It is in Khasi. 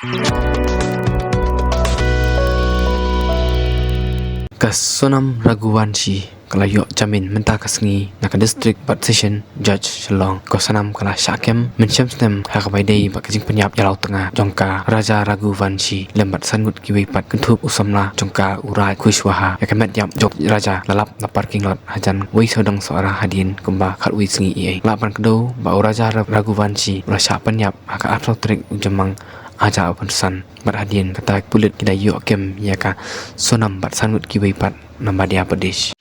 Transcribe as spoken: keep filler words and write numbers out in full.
Ka Sonam Raghuvanshi ka la ïoh jamin mynta ka sngi na ka District bad Session Judge Shillong. Ka Sonam ka la shah kem mynshem snem ha kaba ïadei bad ka jingpynïap ïa la u tnga jong ka Raja Raghuvanshi lem bad san ngut kiwei pat, kynthup u samla jong ka u Raj Kushwaha. Ïa ka met ïap jong u Raja la lap na parking lot hajan wei sawdong Sohra hadien kumba khatwei sngi eiei. Lah ban kdew ba u Raja Ra-, Raghuvanshi u la shah pynïap ha ka arphew tarik u Jymmang arhajar arphew san bad hadien kata ki pulit ki la ïoh kem ïa ka Sonam bad san ngut kiwei pat na Madhya Pradesh.